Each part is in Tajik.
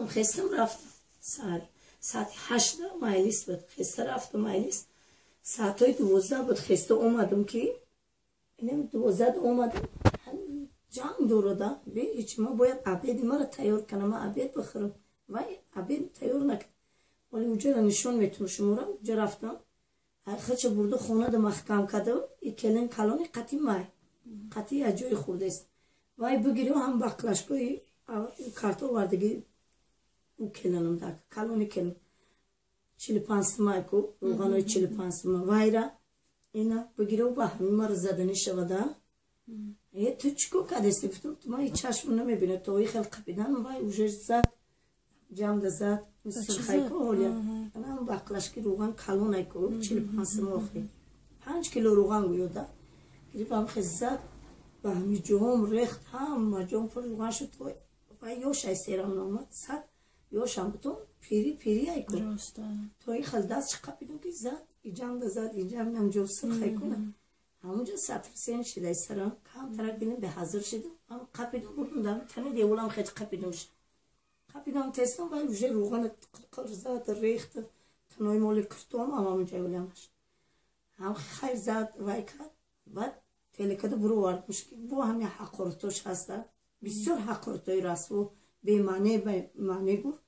Худам хестам, рафтам. Саҳари соати 8 майлис буд. Хеста рафтам майлис. Соатҳои 12 буд, хеста омадам, ки инам 12 омадам. Ҷанг дорода, беҳеч ма бояд обеди маро тайёр кунам, ма обед бихӯрам. Вай обед тайёр накард. Вале уҷара нишон метавон шуморо. Уҷа рафтам. Хача бурду хонада маҳкам карда, и келин калони қати май. Қати як ҷои хурдест. Вай бигирю ҳам баклашкои карта овардаги ӯ келинам дак. Калони келин. 45 сумай ку, рӯғанои 45 сума. Вайра ина бигирю ба ҳамин маро заданӣ шавада. Э, ту чӣ кор кардасти? Гуфтам, ту ман чашм намебинад, то и хел қапидан, вай уже зад, ҷамда зад, сурхайко ҳолия. Анам баклашки рӯған калонайко, 45 сума охи. 5 кило рӯған гӯёда. Гирифтам, хел зад, ба ҳами ҷоҳом рехт, ҳама ҷом пур рӯған шуд. Вай ёшай серам наомад, сад ёшам бутон пири пири айко. То и хел даст чӣ қапидам ки зад, иҷамда зад, иҷамнам ҷо сурхайкона. Ҳамунҷо сатрсен шидай сарам, камтарак бинем беҳазир шидам. Ам қапидам, бурдум дам, тани деволам хеч қапидам шид. Қапидам тестам, вай уже рӯғана қилқил зад, рехт, танои моли киртом ам ҳамунҷа юламаш. Ҳам хайр зад, вай кард. Баъд телекада буру овардмш ки бо ҳами ҳақоратош ҳаста. Бисёр ҳақоратои расво бемаъне бемаъне гуфт.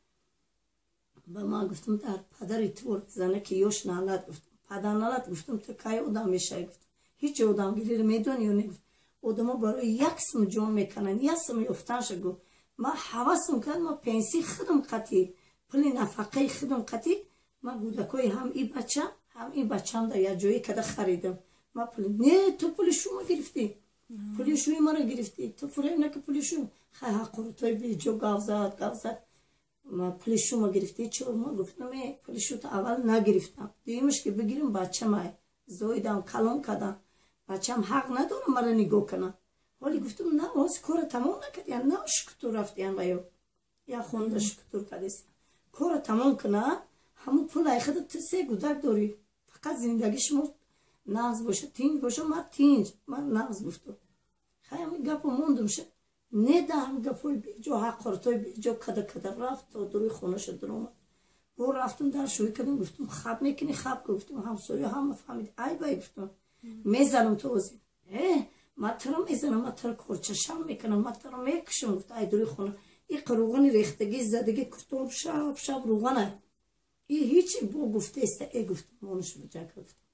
Ба ман гуфтам, дар падари ту зана ки ёш налат, гуфтам. Падар налат, гуфтам, ту кай одам мешавӣ, гуфтам. Ҳеҷ одамгириро медонӣ ё не, гуфт. Одамо барои як сум ҷон мекунанд, як сум ёфтанша, гуфт. Ман ҳавасм кард, ман пенсии худам қатӣ, пули нафақаи худам қатӣ, ман гудакои ҳам и бача, ҳам и бачам дар як ҷое када харидам. Ман пули не, ту пули шумо гирифтӣ. Пули шуи маро гирифтӣ. Ту фуреб нака, пули шу. Хай ҳақоратҳои беҷо гав зад, гав зад. Ма пули шумо гирифтӣ, чо? Ма гуфтам, э, пули шуто аввал нагирифтам. Дуюмаш ки бигирам, бачамай. Зоидам, калон кардам. Бачам ҳақ надорам маро нигоҳ кунам. Ҳоли гуфтам, на, ҳоз кора тамом накардиям, на шукутур рафтиям ва ё. Як хонда шукутур кардистам. Кора тамом куна, ҳамун пул ай худа ту се гудак дорӣ. Фақат зиндагӣ шумо нағз боша, тинҷ боша, ман тинҷ, ман нағз, гуфтам. Хай ҳамин гапо мондум ша. Не да ҳамин гапҳои беҷо, ҳақоратҳои беҷо када када рафт то дуруи хонаша дуромад. Бо рафтум дар шӯӣ кардам, гуфтам, хаб мекунӣ, хаб, гуфтам, ҳамсоя ҳама фаҳмид, айбай, гуфтам. Мезанам то ози. Э, ман туро мезанам, ман туро корчашам мекунам, ман туро мекушам, гуфт, ай дуруи хона. И рӯғани рехтагӣ задагӣ куртом шаб шаб рӯғана. И ҳичи бо гуфтеста, э, гуфтам, монаш буҷака, гуфтам.